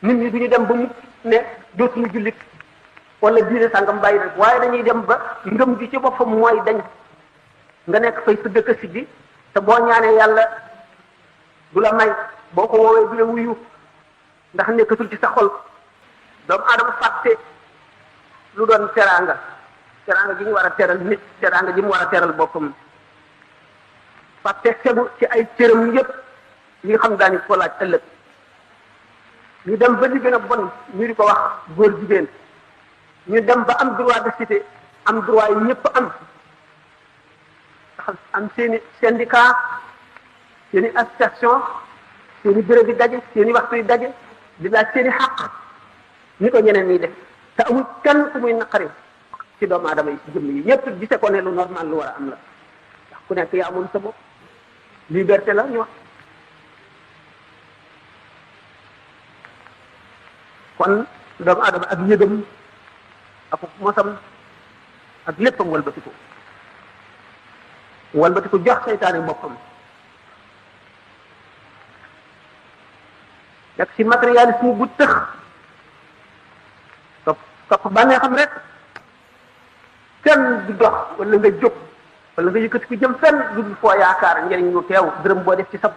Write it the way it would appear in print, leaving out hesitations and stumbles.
nit ñi duñu dem ba mu ne dootuñu jullit wala diine sàngam bàyyi rek waaye dañuy dem ba ngëm gi ci boppam mooy dañ nga nekk fay sa dëkk si gi te boo ñaanee yàlla du la may boo ko woowee du la wuyu ndax nekkatul ci sa xol doomu aadama fàtte lu doon teraanga gi ñu war a teral nit teraanga ji mu war a teral boppam fàtte segu ci ay cëram yépp yi nga xam daañu ko laaj ëllëg ñu dem ba li gën a bon ñu di ko wax góor jigéen ñu dem ba am droit de cité am droit yi ñëpp am am seeni syndicat seeni association seeni bureau di daje seeni waxtu yi daje di laaj seeni xaq ni ko ñeneen ñi def te amul kenn ku muy naqari ci doomu aadama yi ci jëmm yi ñëpp gise ko ne lu normal lu war a am la ndax ku nekk yaa amoon sa bopp liberté la ñu wax kon doomu aadama ak yëgam ak mosam ak léppam walbatiku jox seytaane boppam nekk ci matérialisme bu tëx topp bànnee xam rek kenn du dox wala nga jóg wala nga yëkkati ku jëm fenn lu dul foo yaakaar njëriñ lu teew dërëm boo def ci sa